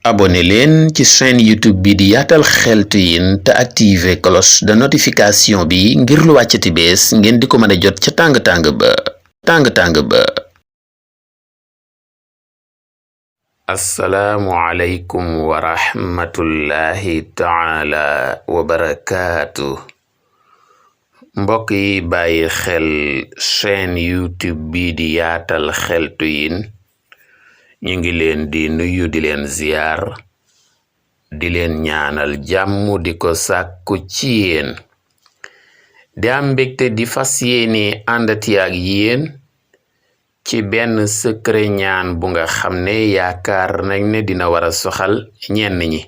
abonné leen ci chaîne YouTube bi di Yaatal Xeltu Yin te activer cloche de notification bi ngir lu wàccati bees ngeen di ko mën a jot ca tàng-tàng ba. assalaamu aleykum wa rahmatullahi taala wa barakaatu. mbokk yi bàyyi xel chaîne YouTube bi di Yaatal Xeltu Yin ñu ngi leen di nuyu di leen ziyaar di leen ñaanal jàmm di ko sàkku ci yéen di am mbégte di fas yéene àndati ak yéen ci benn secret ñaan bu nga xam ne yaakaar nañ ne dina war a soxal ñenn ñi.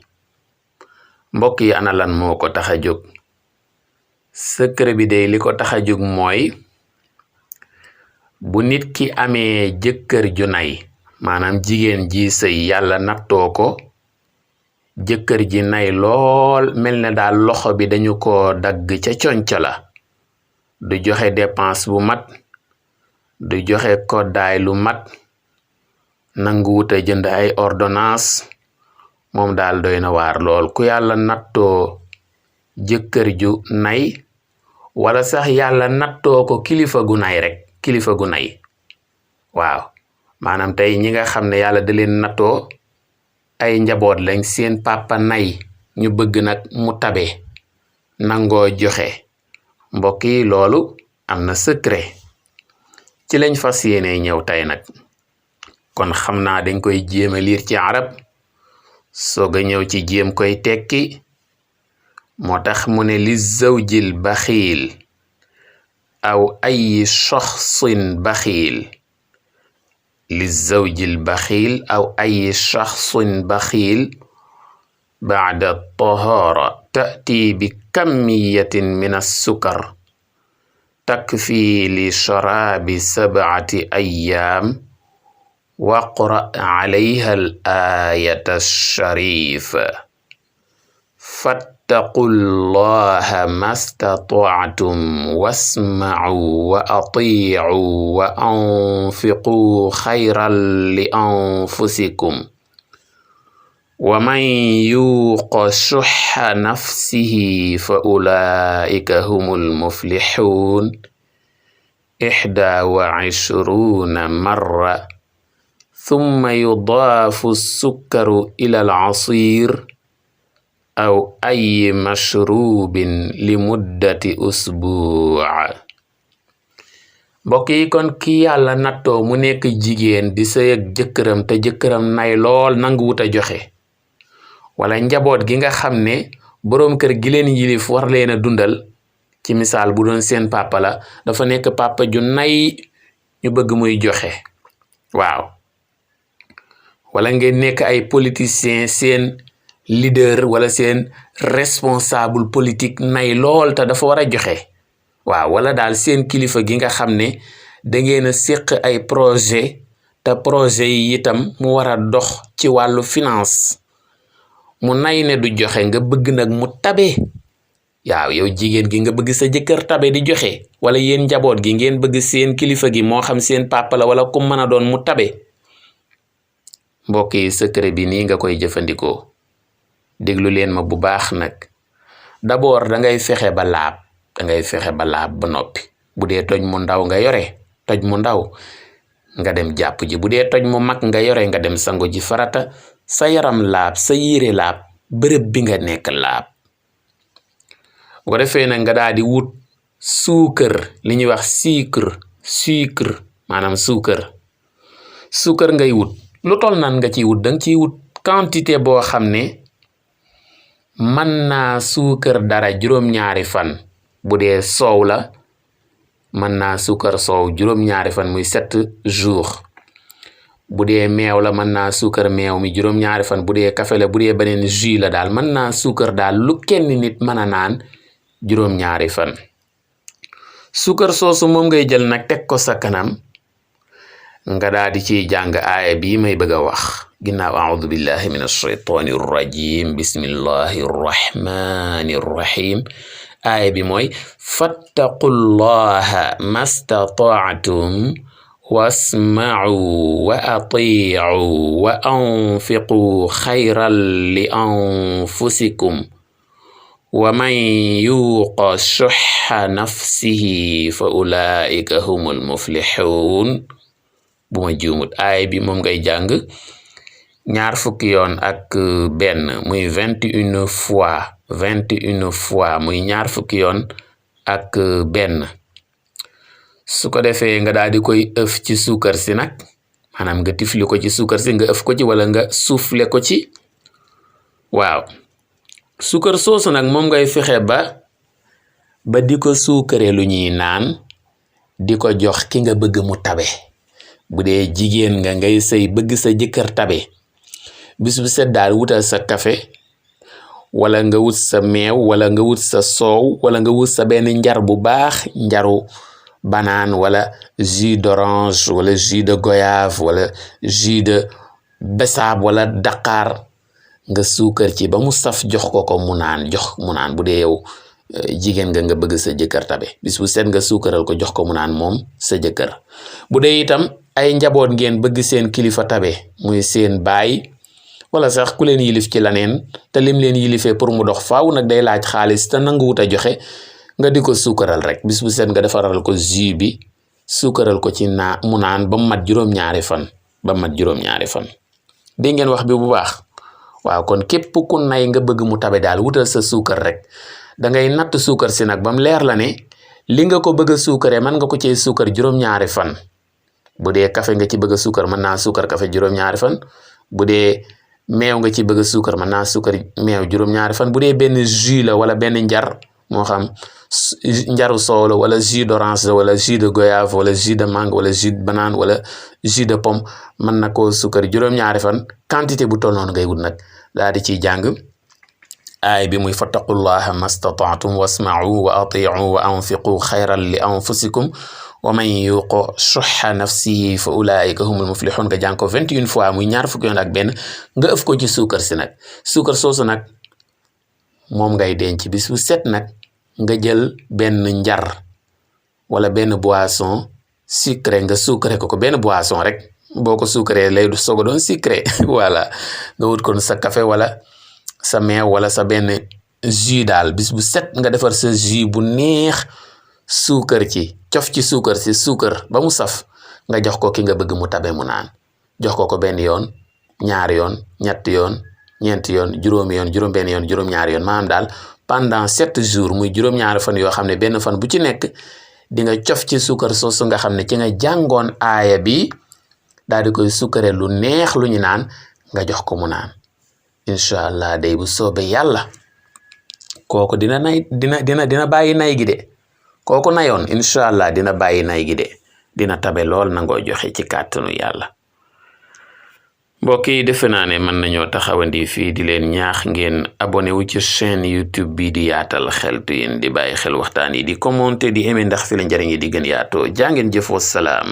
mbokk yi ana lan moo ko tax a jóg? secret bi de li ko tax a jóg mooy bu nit ki amee jëkkër ju nay, maanaam jigéen ji sëy yàlla nattoo ko jëkkër ji nay lool, mel ne daal loxo bi dañu ko dagg ca conco la, du joxe dépense bu mat, du joxe koddaay lu mat, nanguwuta jënd ay ordonnance, moom daal doy na waar lool. ku yàlla nattoo jëkkër ju nay, wala sax yàlla nattoo ko kilifa gu nay rek, kilifa gu nay, waaw, maanaam tey ñi nga xam ne yàlla da leen nattoo ay njaboot lañ, seen papa nay, ñu bëgg nag mu tabe, nangoo joxe. mbokk yi loolu am na secret ci lañ fas yéene ñëw tey nag. kon xam naa dañ koy jéem a liir ci arab soog a ñëw ci jéem koy tekki. moo tax mu ne li zawjil baxiil aw ay shaxsin baxiil, li zawjil baxiil aw ay shaxsin baxiil bacda tahaara ta'ti bi kammiyatin min assukar takfi li sharaabi sabcati ayyaam waqra calayha al aayata ashariifa fattaqu llaha mastatactum wasmacuu wa atiicuu wa anfiquu xayran li anfusikum wa man yuuqa shuxa nafsihi fa ulaa'ika humul muflixuun. 21 marra thumma yudaafu sukkaru ilal casiir aw ay mashruubin li muddati usbuuc. mbokk yi, kon ki yàlla nattoo mu nekk jigéen di sëy ak jëkkëram te jëkkëram nay lool, nanguwut a joxe, wala njaboot gi nga xam ne boroom kër gi leen yilif war leen a dundal, ci misaal bu doon seen papa la, dafa nekk papa ju nay, ñu bëgg muy joxe, waaw, wala ngeen nekk ay politiciens, seen leader wala seen responsable politique nay lool te dafa war a joxe, waaw, wala daal seen kilifa gi nga xam ne da ngeen a séq ay projet te projet yi itam mu war a dox ci wàllu finance, mu nay ne du joxe, nga bëgg nag mu tabe. waaw, yow jigéen gi nga bëgg sa jëkkër tabe di joxe, wala yéen njaboot gi ngeen bëgg seen kilifa gi moo xam seen papa la wala ku mën a doon mu tabe. mbokk yi, secret bi nii nga koy jëfandikoo, déglu leen ma bu baax nag. d'abord da ngay fexe ba laab, ba noppi. bu dee toj mu ndaw nga yore, toj mu ndaw nga dem jàpp ji. bu dee toj mu mag nga yore, nga dem sangu ji farata, sa yaram laab, sa yére laab, bërëb bi nga nekk laab. bu ko defee nag nga daal di wut suukar, li ñuy wax sucre, maanaam suukar ngay wut. lu tol nan nga ciy wut? danga ciy wut quantité boo xam ne mën naa suukar dara juróom-ñaari fan. bu dee soow la, mën naa suukar soow juróom-ñaari fan, muy 7 jours. bu dee meew la, mën naa suukar meew mi juróom-ñaari fan. bu dee café la, bu dee beneen jus la daal, mën naa suukar daal lu kenn nit mën a naan juróom-ñaari fan. suukar soosu moom ngay jël nag teg ko sa kanam, nga daal di ciy jàng aaya bii may bëgg a wax. ginnaaw audu billahi min alshaytaani arrajim, bismillahi arrahmani arrahim. aaya bi mooy fattaqullaha mastataatum wasma'u wa ati'u wa anfiqu xayran li anfusikum wa man yuqa shuhha nafsihi fa ulaika humul muflihun. bu ma juumut aay bi moom ngay jàng ñaar fukki yoon ak benn muy 21 fois muy ñaar fukki yoon ak benn. su ko defee nga daal di koy ëf ci suukar si nag maanaam nga tifli ko ci suukar si nga ëf ko ci wala nga soufflé ko ci. waaw suukar soosu nag moom ngay fexe ba di ko suukare lu ñuy naan di ko jox ki nga bëgg mu tabe. bu dee jigéen nga ngay sëy bëgg sa jëkkër tabe bis bu set daal wutal sa café wala nga wut sa meew wala nga wut sa soow wala nga wut sa benn njar bu baax, njaru banaan wala jus d'orange wala jus de goyave wala jus de besaab wala daqaar nga suukar ci ba mu saf jox ko mu naan bu dee yow jigéen nga bëgg sa jëkkër tabe bis bu set nga suukaral ko jox ko mu naan moom sa jëkkër. bu dee itam ay njaboot ngeen bëgg seen kilifa tabe muy seen baay wala sax ku leen yilif ci laneen te lim leen yilifee pour mu dox faaw nag day laaj xaalis te nanguwut a joxe nga di ko suukaral rek bis bu set nga defaral ko jus bi suukaral ko ci mu naan ba mu mat juróom-ñaari fan dégg ngeen wax bi bu baax. waaw kon képp ku nay nga bëgg mu tabe daal wutal sa suukar rek da ngay natt suukar si nag ba mu leer la ne li nga ko bëgg a suukaree mën nga ko cee suukar juróom-ñaari fan. bu dee café nga ci bëgg a suukar mën naa suukar café juróom-ñaari fan. bu dee meew nga ci bëgg a suukar mën naa suukar meew juróom-ñaari fan. bu dee benn jus la wala benn njar moo xam njaru soow la wala jus d'orange la wala jus de goyave wala jus de mangue wala jus de banane wala jus de pomme mën na koo suukar juróom-ñaari fan. quantité bu toll noonu ngay wut nag daal di ciy jàng aay bi muy fattaqullaha mastata'tum wasma'u wa ati'u wa anfiqu xayran li anfusikum wa man yuqa shuhha nafsihi fa ulaika humul muflihun nga jàng ko 21 fois muy ñaar fukki yoon ak benn nga ëf ko ci suukar si nag. suukar soosu nag moom ngay denc bis bu set nag nga jël benn njar wala benn boisson sucré nga sucré ko benn boisson rek boo ko sucré lay du soog a doon sucré voilà nga wut kon sa café wala sa meew wala sa benn jus daal bis bu set nga defar sa jus bu neex suukar ci cof ci suukar si suukar ba mu saf nga jox ko ki nga bëgg mu tabe mu naan jox ko benn yoon ñaari yoon ñetti yoon ñeenti yoon juróomi yoon juróom-benn yoon juróom-ñaari yoon maanaam daal pendant 7 jours muy juróom-ñaari fan yoo xam ne benn fan bu ci nekk di nga cof ci suukar soosu nga xam ne ci nga jàngoon aaya bi daal di koy suukare lu neex lu ñu naan nga jox ko mu naan. incha allah day bu soobee yàlla kooku dina bàyyi nay gi de kooku nayoon incha allah dina bàyyi nay gi de dina tabe lool nangoo joxe ci kàttanu yàlla. mbokk yi defe naa ne mën nañoo taxawandi fii di leen ñaax ngeen abonné wu ci chaîne YouTube bi di yaatal xeltu yéen di bàyyi xel waxtaan yi di commenter di aimer ndax fi la njariñ yi di gën yaatoo jaa ngeen jëf. Wassalaam.